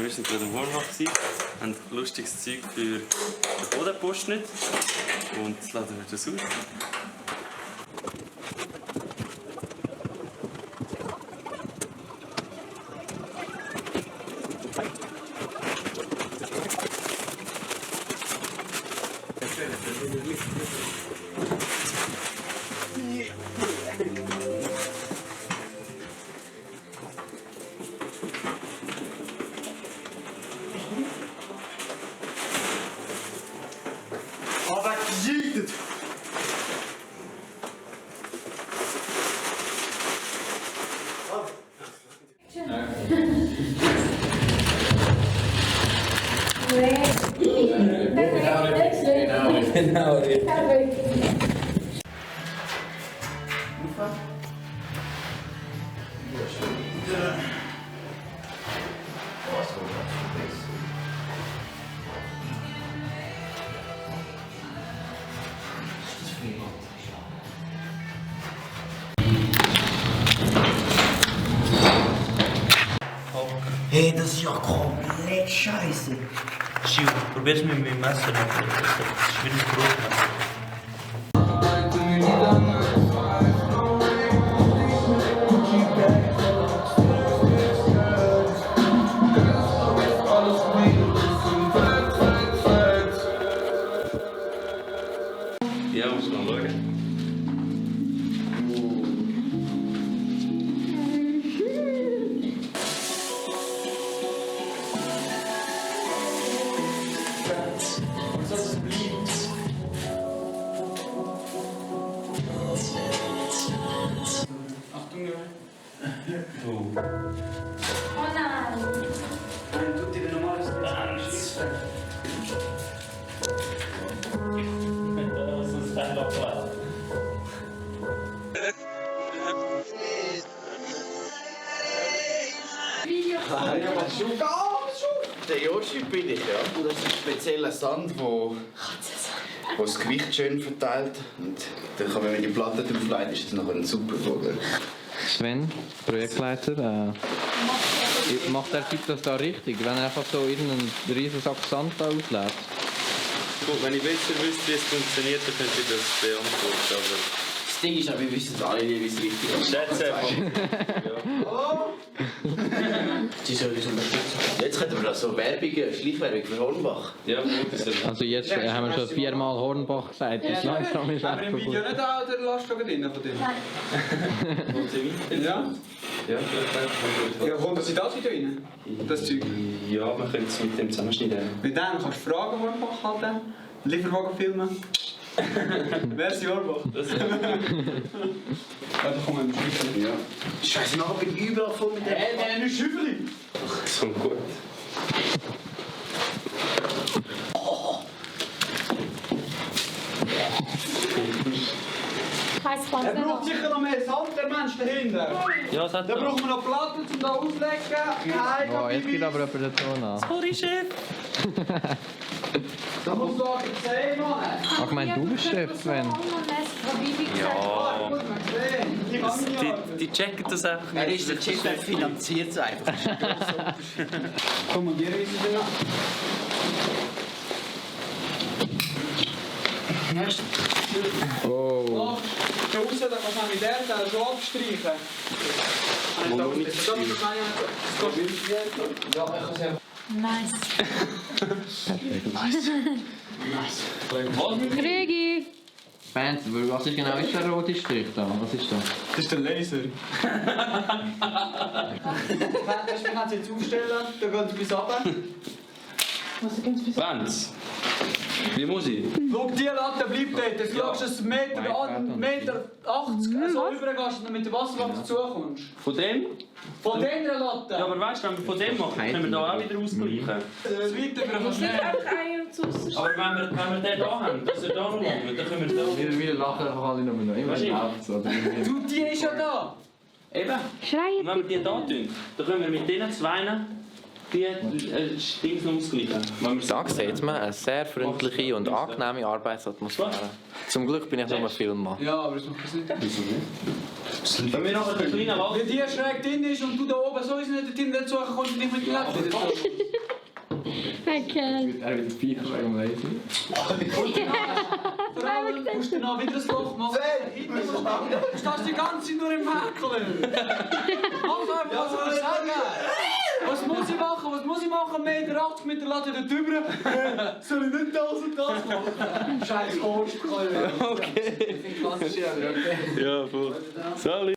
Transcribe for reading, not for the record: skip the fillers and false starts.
wir sind gerade am Hornbach gewesen, haben lustiges Zeug für den Bodenposten und jetzt laden wir das aus. Aber gejietet! Genau. Hey, das ist ja komplett scheiße. Schiu, probier's mit meinem Messer noch. Das ist wie ein Brotmesser. Ja, muss man schauen. Oh nein! Tut dir normales Schießen. Das ist einfach klar. Der Yoshi bin ich, ja. Und das ist ein spezieller Sand, wo das Gewicht schön verteilt. Und dann kann man, wenn die Platte drauflegt, ist das nachher ein super Vogel. Sven, Projektleiter, macht der Typ das da richtig, wenn er einfach so irgendeinen riesen Sack Sand da auslädt? Gut, wenn ich besser wüsste, wie es funktioniert, dann könnte ich das beantworten. Aber Das Ding ist aber, wir wissen alle nicht, wie es richtig ist. schätze einfach. Die soll uns unterstützen. Jetzt könnten wir da so Werbungen, Schleichwerbung für Hornbach. Ja, gut, das ist Also jetzt haben wir schon 4-mal Hornbach gesagt, das langsam ist Aber im echt Video gut. nicht auch der Lastwagen drin von dir? Ja? Ja, kommt das in das Video rein? Das Zeug? Ja, man könnte es mit dem zusammenschneiden. Mit dem kannst du Fragen Hornbach halten, Lieferwagen filmen. Wer ist Hornbach? Ja, da kommen wir mit Schüffeli. Ja. Scheiße, nachher bin ich überall voll mit dem. Hey, nicht Schüffeli! Das kommt gut. Heißt Er was braucht sicher noch mehr Sand, der Mensch dahinter. Ja, es hat Da brauchen wir noch Platten, um da auszulegen. Oh, jetzt geht aber jemand den Ton an. Sorry, Chef. Da musst du aber sehen, Mann. Ach, ich meine, du bist Chef, Sven. Ja. Gut, man sehen. Ich kann mich nicht. Die checken das einfach nicht. Er ist der Chef, der finanziert es einfach. Komm, und ihr wisst es ja. Oh. Da raus, da kannst du mit der Teil schon abstreichen. Nice. Was? Krigi! Fans, was ist genau ist der rote Strich da? Was ist das? Das ist der Laser. Weißt du, wir können es jetzt aufstellen, dann geht es bis runter. Benz. Wie muss ich? Schau, die Latte bleibt dort. Jetzt schaust du, dass du Meter 80 so übergehst und mit der Wasserwaffe zukommst. Von dem? Von dieser Latte. Ja, aber weißt du, wenn wir von dem machen, können wir da auch wieder ausgleichen. Das Weitere kannst du nicht. Aber wenn wir den da haben, dass er da noch langt, dann können wir da. Wir lachen einfach alle nur noch. Immer Du, die ist ja da. Eben. Schreien! Und wenn wir die da tun, dann können wir mit diesen zwei die Dings noch ausgleichen. Da sieht man eine sehr freundliche und angenehme Arbeitsatmosphäre. Zum Glück bin ich nur ein Filmer. Ja, aber das macht Sinn. Wieso nicht? Wenn wir noch einen kleinen Wald. Wenn die schräg drin ist und du da oben so ist nicht drin dazu kommst du nicht mit dem Latte. Michael. Er wird Pfeifen wegen dem Laser. Vor allem musst du noch wieder ein Loch machen. Du stehst die ganze Zeit nur im Häkeln. Mach einfach, was ich sagen. Was muss ich machen? Was muss ich machen? 1,80 Meter mit der Latte da drüber. Soll ich nicht das und das machen? Scheiß Horst. Okay. Ja, voll. Salut.